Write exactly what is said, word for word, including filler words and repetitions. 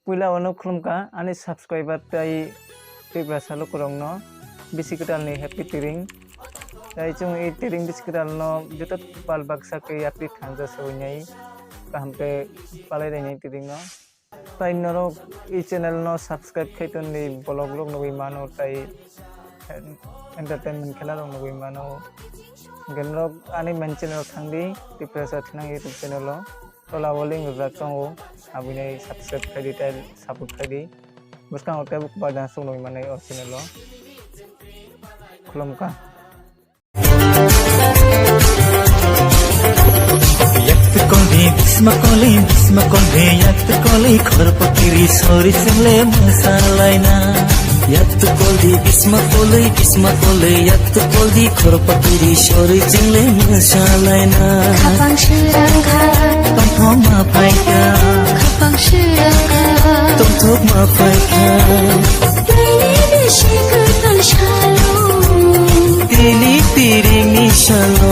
Puila wano khulumkha ani subscriber tai Tiprasa lukurokno bisi kwtalni happy Tiring. Tai chwng i Tiring bisi kwtalno joto pal baksa khe yapri thangja sawinai kaham khe palai rainai Tiringno. Tai norok i channel no subscribe khai tongdi, vlog rok nugui mano, tai entertainment khela rok nugui mano. Hwnkhe norok ani main channel thangdi, Tiprasa Thinang YouTube channel o. Tola o link rijak tongo, aboni subscribe khaidi, tai support khaidi. Bwskango teibo kwbangma chwng nugui manai o channel o. Khulumkha. Yaktu koldi bisma koli, bisma koldi yaktu koli, khorpakiri sori chengle mwsalaina. Yaktu koldi bisma koli, bisma koli yaktu koldi, khorpakiri sori chengle mwsalaina. Khapang sirang kha, tongthok ma phaikha, khapang sirang kha, tongthok ma phaikha. Tini bisi kwtal salo. Tini Tiringni salo.